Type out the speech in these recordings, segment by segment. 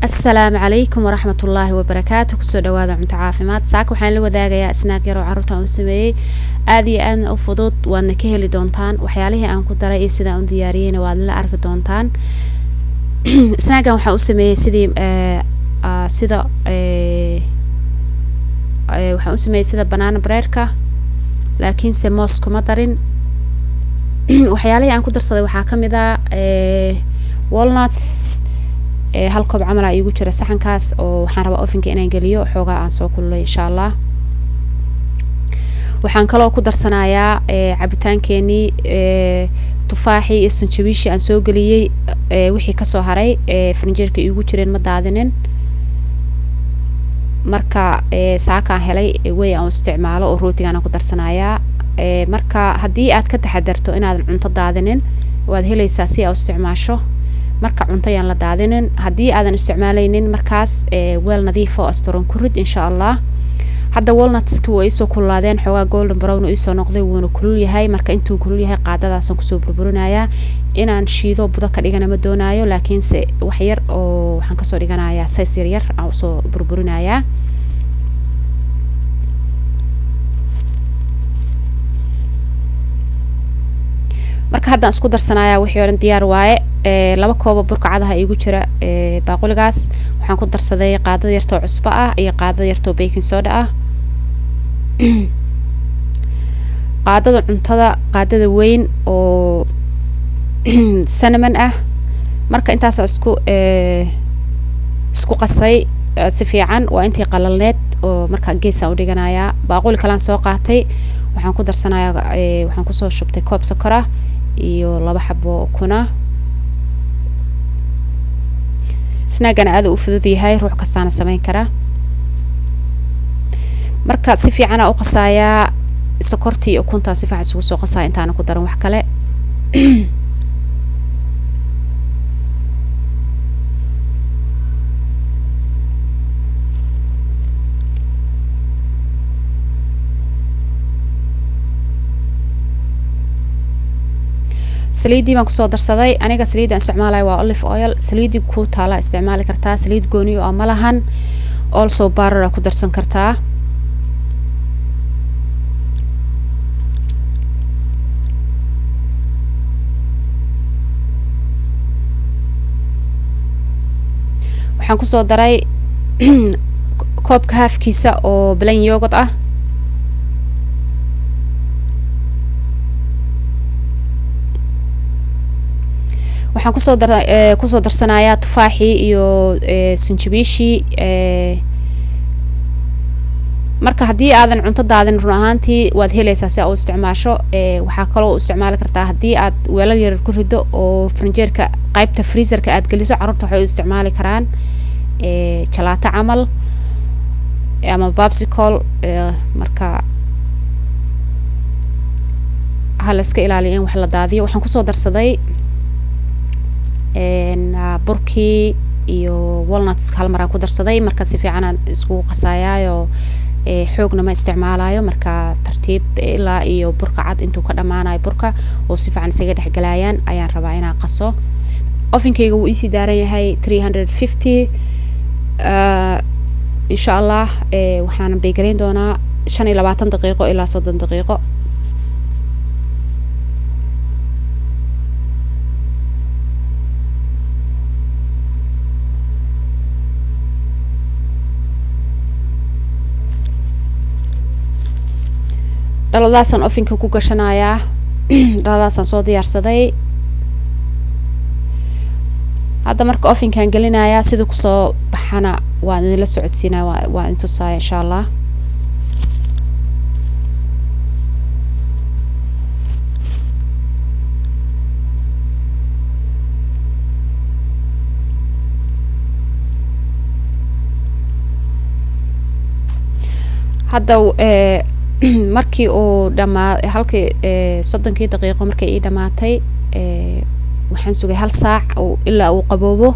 Asalaamu calaykum waraxmat ullaahi wabarakaatu. Kusoo dhawaada Cunto Caafimaad. Saaka waxaan la wadaagayaa snack yar oo carruurta u sameeyey, aada iyo aadna u fudud, waadna ka heli doontaan. Waxyaalihii aan ku daray iyo sidaan u diyaariyeyna waad la arki doontaan. Snackan waxaan u sameeyey sidii sida waxaan u sameeyey sida banana breadka, laakiinse moos kuma darin. Waxyaalihii aan ku darsaday waxaa kamid ah walnuts, hal koob camal aa iigu jira saxankaas, oo waxaan rabaa ovenka inaan geliyo, xoogaa aan soo kululay, insha Allah. Waxaan kaloo ku darsanayaa cabitaankeenii tufaaxii iyo sanjabiishii aan soo geliyey, wixii kasoo haray farinjeerka iigu jireen, ma daadinin. Marka saakaan helay way aan isticmaalo oo rootigaan aan ku darsanayaa. Marka haddii aad ka taxadarto inaadan cunto daadinin, waad helaysaa si aa u isticmaasho. Marka cunto yaan la daadinin. Haddii aadan isticmaaleynin, markaas weel nadiif oo asturan ku rid, insha Allah. Hadda walnutski waa iisoo kululaadeen, xoogaa golden brown iisoo noqday, wuuna kulul yahay. Marka intuu kulul yahay qaadadaasaan kusoo burburinayaa. Inaan shiido budo ka dhigana ma doonaayo, laakiinse wax yar oo waxaan kasoo dhiganayaa size yar yar aan usoo burburinayaa. Marka haddaan isku darsanayaa wixii o dhan, diyaar waaye. 2 koobo burka cadaha iigu jira baaquligaas. Waxaan ku darsaday qaadada yartoo cusbo ah iyo qaadada yartoo baking soda ah, qaadada cuntada, qaadada weyn oo cinnamon ah. Marka intaasa isku qasay si fiican, waa intii qalalneed oo marka geesaan udhiganayaa. Baaquli kalaan soo qaatay, waxaan ku darsanayaa, waxaan kusoo shubtay koob sokor ah iyo laba xabo ukuna. Snackana aada u fudud yahay, ruux kastaana sameyn kara. Marka si fiicana u qasaayaa, sokortii iyo ukuntaa si fiican isugu soo qasaya intaana ku daran wax kale. Saliiddii baan kusoo darsaday. Aniga saliidda isticmaalaya waa olive oil. Saliiddii ku taala isticmaali kartaa, saliid gooni oo ma lahan. Also butter ku darsan kartaa. Waxaan kusoo daray koobka halfkiisa oo plain yogurt ah. Waxaan kusoo darsanayaa tufaaxii iyo sanjabiishii. Marka haddii aadan cunto daadin, run ahaantii waad helaysaa si aa u isticmaasho. Waxaa kaloo u isticmaali kartaa haddii aad weelal yaryar ku rido oo farinjeerka qaybta freezerka aad geliso, carruurta waxay u isticmaali karaan jalaato camal ama popsicle. Marka ha la iska ilaaliyo in wax la daadiyo. Waxaan kusoo darsaday burkii iyo walnuts hal maraan ku darsaday. Marka si fiicanaan iskugu qasayaayo, xoogna ma isticmaalayo. Marka tartiib ilaa iyo burka cad intuu ka dhamaanayo burka oo si fiican isaga dhexgalayaan ayaan rabaa inaan qaso. Ovenkayga wuu iisii daaran yahay 350. Insha Allah waxaan bake garayn doonaa 25 daqiiqo ilaa 30 daqiiqo. Dhaladaasaan ovenka ku gashanayaa, dhaladaasaan soo diyaarsaday. Hadda marka ovenkaan gelinayaa, sida kusoo baxana waan idinla socodsiinaya, waan idin tusaaya, insha Allah. Hadda markii uu dhamaa halkii 30-kii daqiiqo markay ii dhamaatay, waxaan sugay hal saac ilaa uu qaboobo.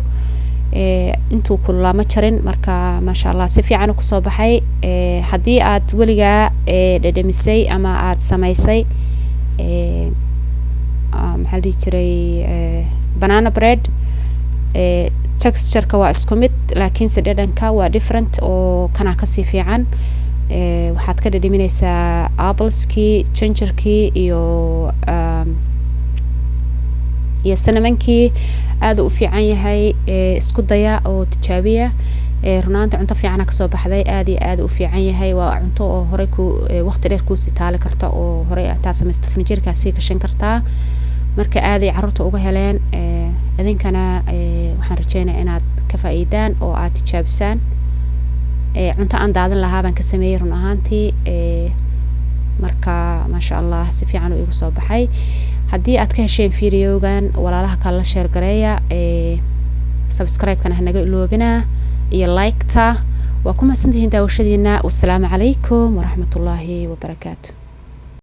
Intuu kululaa ma jarin. Marka maasha Allah, si fiican kusoo baxay. Haddii aad weligaa dhedhemisay ama aad samaysay, maxaa la dhihi jiray, banana bread, textureka waa isku mid. laakiinse dhadhanka waa different oo kanaa kasii fiican. Waxaad ka dhadhaminaysaa appleskii, gingerkii iyo cinnamonkii. Aada u fiican yahay. Isku daya oo tijaabiya. Runaanta cunto fiicana kasoo baxday, aada iyo aada u fiican yahay. Waa cunto oo horey ku waqti dheer kuusii taali karta oo horey ataa samaysto, furnijerkaa sii gashan kartaa. Marka aaday carruurta uga heleen. Idinkana waxaan rajeynaya inaad ka faa'iidaan oo aad tijaabisaan. Cunto aan daadin lahaa baan ka sameeyey run ahaantii. Marka maasha Allah, si fiican uu igu soo baxay. Haddii aad ka hesheen videogan, walaalaha kale la share gareeya. Subscribe-kana hanaga iloobina iyo like-ta. Waa ku mahadsantihiin daawashadiina. Wasalaamu calaykum waraxmatullaahi wabarakaatu.